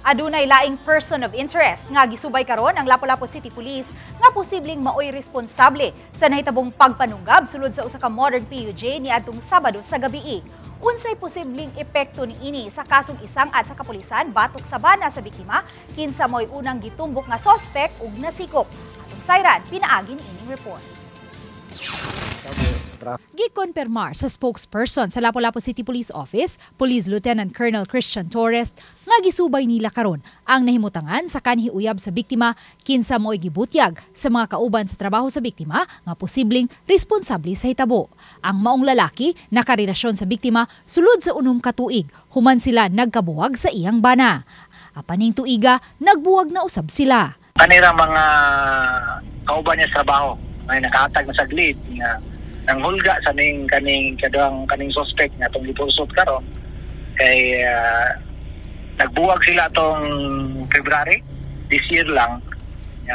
Adunay laing person of interest nga gisubay karon ang Lapu-Lapu City Police nga posibleng maoy responsable sa nahitabong pagpanunggab sulod sa usa ka modern PUJ niadtong Sabado sa gabii. Unsay posibleng epekto niini sa kasong isang at sa kapulisan batok sa bana sa biktima, kinsa mo'y unang gitumbok nga sospek ug nasikop? Atong sayran pinaagi niining report. Gikonpermar sa spokesperson sa Lapu-Lapu City Police Office, Police Lieutenant Colonel Christian Torres, nga gisubay nila karon ang nahimutangan sa kanhi uyab sa biktima, kinsa mo'y gibutyag sa mga kauban sa trabaho sa biktima nga posibleng responsable sa hitabo. Ang maong lalaki nakarelasyon sa biktima sulod sa 6 ka tuig, human sila nagkabuwag sa iyang bana. Apan ning tuiga, nagbuwag na usab sila. Kanirang mga kauban niya sa trabaho may nakahatag na saglit nga nanghulga sa ning kaning kaduhang kaning suspect nga atong gipulsot karon kay nagbuwag sila tong February this year lang.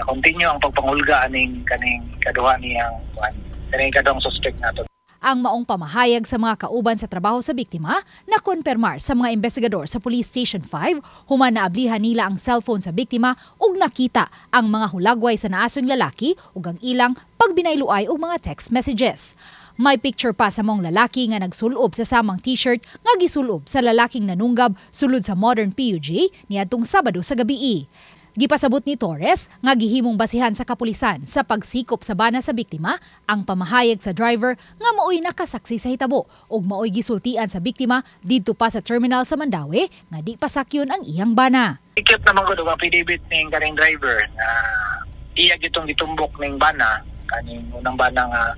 Continue ang pagpanghulga aning kaning kaduha niyang kuan, kaning kaduhang suspect nato. Ang maong pamahayag sa mga kauban sa trabaho sa biktima na konpermar sa mga investigador sa Police Station 5 human naablihan nila ang cellphone sa biktima ug nakita ang mga hulagway sa naasong lalaki ug ang ilang pagbinayluay og mga text messages. May picture pa sa maong lalaki nga nagsulob sa samang t-shirt nga gisulob sa lalaking nanunggab sulod sa modern PUJ niadtong Sabado sa gabii. Gipasabot ni Torres nga gihimong basihan sa kapulisan sa pagsikop sa bana sa biktima ang pamahayag sa driver nga maoy nakasaksi sa hitabo ug maoy gisultian sa biktima didto pa sa terminal sa Mandaue nga di pasakyon ang iyang bana. Ikit naman ko og affidavit ning kaning driver nga iya gitong gitumbok ning bana, kaning unang bana nga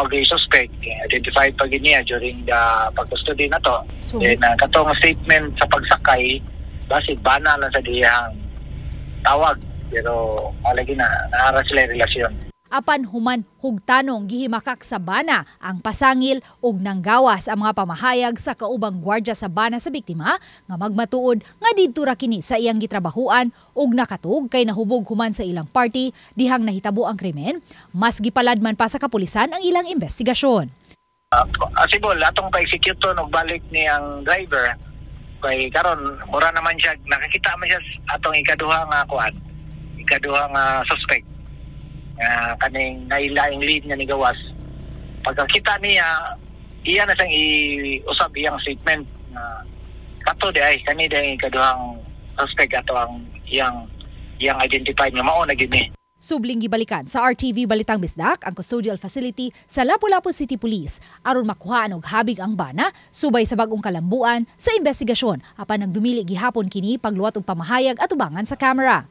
okay suspect, identified pa gid niya during the pagkustody na to. So, then katong statement sa pagsakay basig bana lang sa diyang tawag, pero lagi na naara sila relasyon. Apan human hugtanong gihimakak sa bana ang pasangil ug nanggawas ang mga pamahayag sa kaubang gwardya sa bana sa biktima nga magmatuod nga didto ra kini sa iyang gitrabahuan ug nakatug kay nahubog human sa ilang party dihang nahitabo ang krimen. Mas gipalad man pa sa kapulisan ang ilang investigasyon. Asibol atong pa-execute og balik ni ang driver kay karon mura naman siya nakakita man siya atong ikaduha nga kuan, ikaduha nga suspect nga kaning nailaing lead nga nigawas. Pagkakita niya, iya na siyang iusab iyang statement nga kato di ay kani di ikaduhang suspect ato ang iyang iyang identified nga mao na gid ni. Subling gibalikan sa RTV Balitang Bisdak ang custodial facility sa Lapu-Lapu City Police aron makuhaan og habig ang bana subay sa bag-ong kalambuan sa investigasyon, apan nagdumili gihapon kini pagluwat og pamahayag atubangan sa kamera.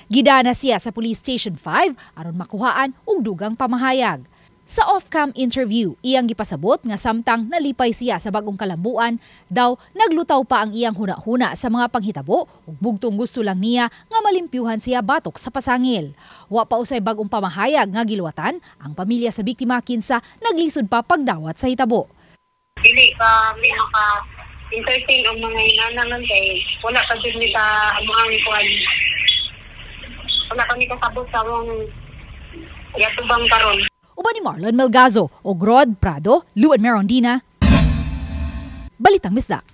Gidana siya sa Police Station 5 aron makuhaan og dugang pamahayag. Sa off-cam interview, iyang gipasabot nga samtang nalipay siya sa bagong kalambuan, daw naglutaw pa ang iyang huna-huna sa mga panghitabo ug bugtong gusto lang niya nga malimpyuhan siya batok sa pasangil. Wa pa usay bagong pamahayag nga giluwatan ang pamilya sa biktima kinsa naglisod pa pagdawat sa hitabo. Dili pa mi maka entertain og mga inana man kay wala pa jud mi sa among kuan. Wala kami kasabot sa among yatubang karon. Uban ni Marlon Melgazo o Rod Prado, Luan Merondina, Balitang Bisdak.